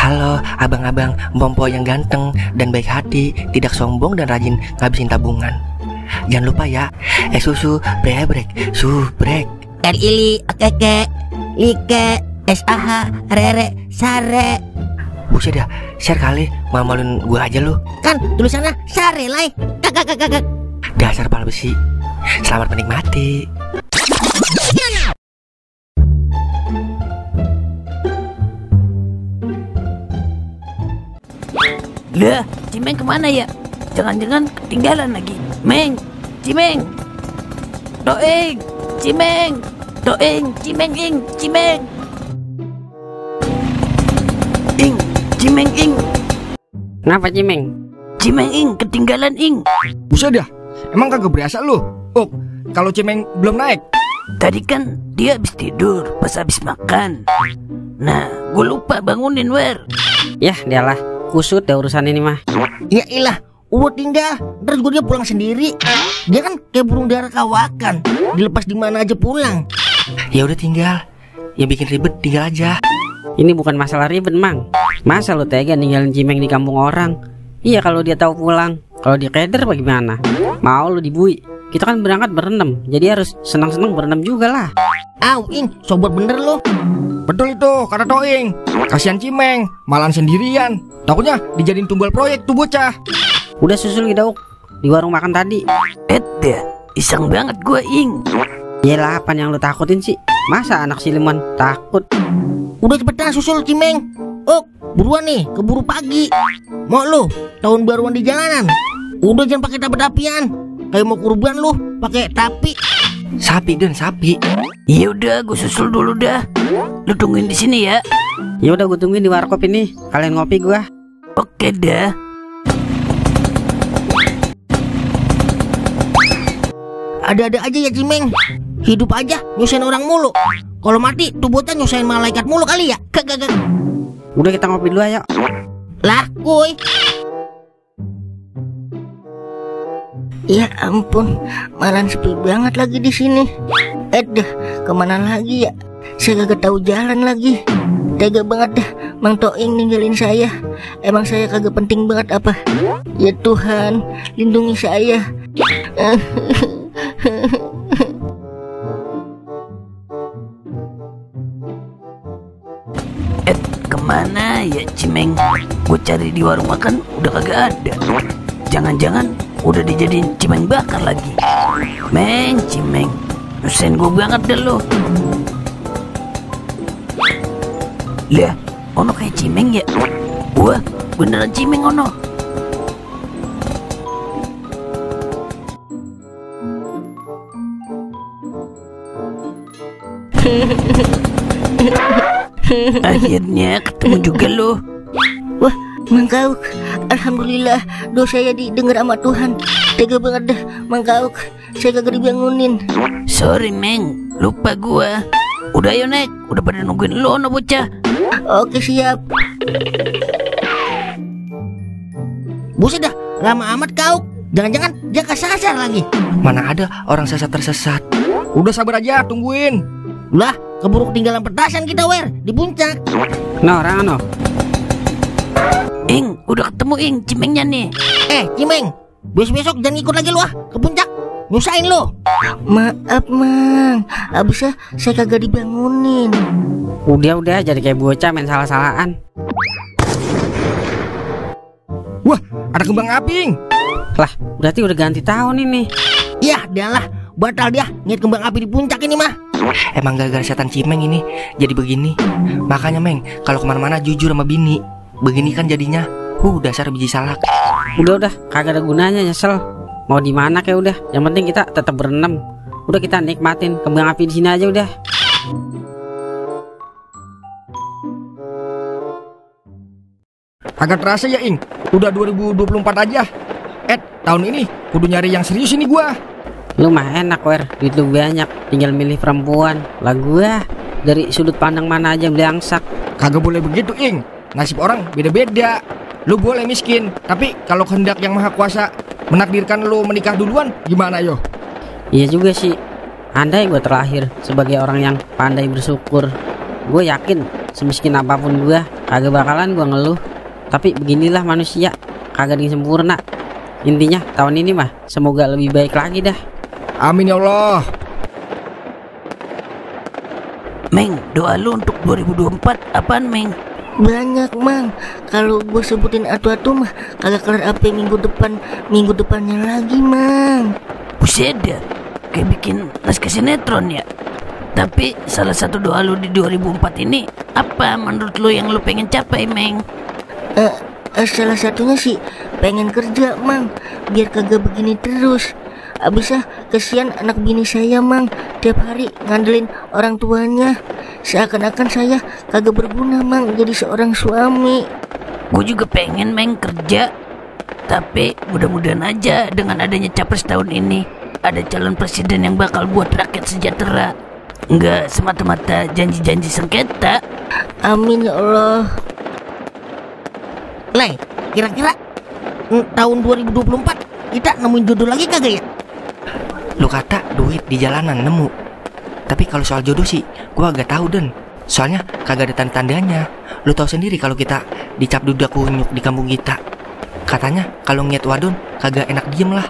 Halo abang-abang Bompo yang ganteng dan baik hati, tidak sombong dan rajin ngabisin tabungan. Jangan lupa ya, susu brebrek, subrek. Ili, keke, like, SAH, rere, sare. Buset dah, share kali, malu-maluin gua aja lu. Kan tulisannya sare lai. Kakak. Dasar pala besi. Selamat menikmati. Lah, Cimeng kemana ya? Jangan-jangan ketinggalan lagi. Meng, Cimeng, Doeng, Cimeng, Doeng, Cimeng, Cimeng, Cimeng, Kenapa Cimeng? Cimeng, ketinggalan Buset dah, emang kagak berasa lu? Oh, kalau Cimeng belum naik. Tadi kan dia habis tidur pas habis makan. Nah, gue lupa bangunin wer. Yah, dialah. Kusut dah urusan ini mah. Ya ilah, udah tinggal. Ntar juga dia pulang sendiri. Dia kan kayak burung dara kawakan, dilepas di mana aja pulang. Ya udah tinggal. Yang bikin ribet tinggal aja. Ini bukan masalah ribet, Mang. Masa lu tega ninggalin Cimeng di kampung orang? Iya kalau dia tahu pulang. Kalau dia keder bagaimana? Mau lu dibui? Kita kan berangkat berenam, jadi harus senang-senang berenam juga lah. Ing, sobat bener lo. Betul itu, kata Toing. Kasihan Cimeng, malan sendirian. Takutnya dijadiin tumbal proyek tuh bocah. Udah susul Gidauk di warung makan tadi. Deh, iseng banget gue Yelah, apa yang lu takutin sih? Masa anak siluman takut? Udah cepetan susul Cimeng. Buruan nih, keburu pagi. Mau lu tahun baruan di jalanan? Udah jangan pakai tapi-tapian. Kayak mau kurban lu pakai tapi. Sapi dan sapi. Ya udah, gue susul dulu dah. Lu tungguin di sini ya. Ya udah, gue tungguin di warkop ini. Kalian ngopi gua. Oke dah. Ada-ada aja ya Cimeng. Hidup aja nyusahin orang mulu. Kalau mati tuh bocah nyusahin malaikat mulu kali ya. Kagak. Udah kita ngopi dulu ayo. Lah, kuy. Ya ampun, malam sepi banget lagi di sini. Kemana lagi ya? Saya kagak tahu jalan lagi. Tega banget dah, Mang Toing ninggalin saya. Emang saya kagak penting banget apa? Ya Tuhan, lindungi saya. Kemana ya Cimeng? Gue cari di warung makan udah kagak ada. Jangan-jangan udah dijadiin Cimeng bakar lagi. Meng, Cimeng, nyusahin gue banget dah lo. Lah, ono kayak Cimeng ya? Wah, beneran Cimeng ono. Akhirnya ketemu juga lo. Wah, Mang Gauk, alhamdulillah dosa saya didengar sama Tuhan. Tega banget dah, Mang Gauk, saya kagak dibangunin. Sorry Meng, lupa gua. Udah ayo naik, udah pada nungguin lo no bocah. Oke siap. Buset dah, lama amat Gauk. Jangan-jangan dia kesasar lagi. Mana ada orang sesat tersesat. Udah sabar aja, tungguin. Lah, keburu ketinggalan petasan kita wer di puncak. No, Rano. Udah ketemu Cimengnya nih. Cimeng, besok jangan ikut lagi lu ke puncak. Nyusahin lu. Maaf Mang, abisnya saya kagak dibangunin. Udah jadi kayak bocah main salah-salahan. Wah, ada kembang aping. Lah, berarti udah ganti tahun ini. Ya, dialah, batal dia niat kembang api di puncak ini mah. Emang gara-gara setan Cimeng ini jadi begini. Makanya Meng, kalau kemana-mana jujur sama bini. Begini kan jadinya. Dasar biji salak. Udah, kagak ada gunanya nyesel. Mau di mana kayak udah. Yang penting kita tetap berenam. Udah kita nikmatin kembang api di sini aja udah. Agak terasa ya Ing, udah 2024 aja. Tahun ini kudu nyari yang serius ini gua. Lu mah enak wer, duit lu banyak, tinggal milih perempuan. Lah gua dari sudut pandang mana aja belangsak. Kagak boleh begitu Ing, nasib orang beda-beda. Lu boleh miskin, tapi kalau kehendak yang maha kuasa menakdirkan lu menikah duluan, gimana yo? Iya juga sih. Andai gue terlahir sebagai orang yang pandai bersyukur, gue yakin semiskin apapun gue, kagak bakalan gua ngeluh. Tapi beginilah manusia, kagak ada yang sempurna. Intinya tahun ini mah semoga lebih baik lagi dah. Amin ya Allah. Meng, doa lu untuk 2024 apaan, Meng? Banyak mang. Kalau gue sebutin atu-atu mah kagak kelar apa minggu depannya lagi mang. Buset dah, kayak bikin naskah sinetron ya. Tapi salah satu doa lu di 2004 ini apa menurut lu yang lu pengen capai, Meng? Salah satunya sih pengen kerja mang, biar kagak begini terus. Abisnya kesian anak bini saya mang, tiap hari ngandelin orang tuanya. Seakan-akan saya kagak berguna mang jadi seorang suami. Gue juga pengen, Meng, kerja. Tapi mudah-mudahan aja dengan adanya capres tahun ini ada calon presiden yang bakal buat rakyat sejahtera, nggak semata-mata janji-janji sengketa. Amin ya Allah. Lay, kira-kira tahun 2024 kita nemuin jodoh lagi kagak ya? Lu kata duit di jalanan nemu. Tapi kalau soal jodoh sih gua agak tahu Den. Soalnya kagak ada tanda-tandanya. Lu tahu sendiri kalau kita dicap duda kunyuk di kampung kita. Katanya kalau ngeliat wadon kagak enak diem lah,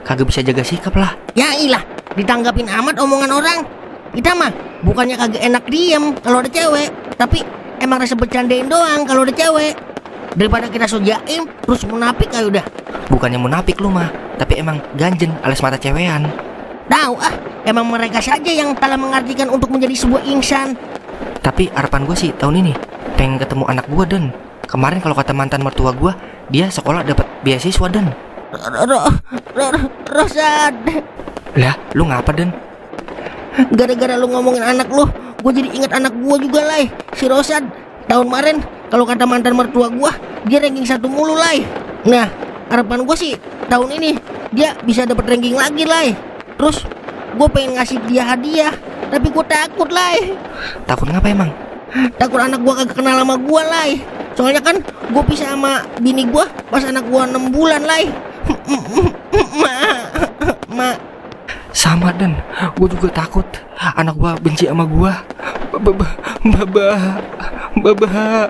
kagak bisa jaga sikap lah. Ya ilah, ditanggapin amat omongan orang. Kita mah bukannya kagak enak diem kalau ada cewek, tapi emang rasa bercandain doang kalau ada cewek. Daripada kita sojaim terus munafik ayo udah. Bukannya munafik lu mah, tapi emang ganjen alias mata cewean. Tahu emang mereka saja yang telah mengartikan untuk menjadi sebuah insan. Tapi harapan gue sih tahun ini pengen ketemu anak gue Den. Kemarin kalau kata mantan mertua gue, dia sekolah dapat beasiswa Den. Rosad. Lah, lu ngapa Den? Gara-gara lu ngomongin anak lu, gue jadi ingat anak gue juga Lay, si Rosad. Tahun kemarin kalau kata mantan mertua gue, dia ranking 1 mulu Lay. Nah, harapan gue sih tahun ini dia bisa dapat ranking lagi Lay. Terus gue pengen ngasih dia hadiah, tapi gue takut Lay. Takut ngapa emang? Takut anak gue kagak kenal sama gue Lay. Soalnya kan gue pisah sama bini gue pas anak gue 6 bulan Lay. Ma. Sama Den, gue juga takut anak gue benci sama gue. Baba.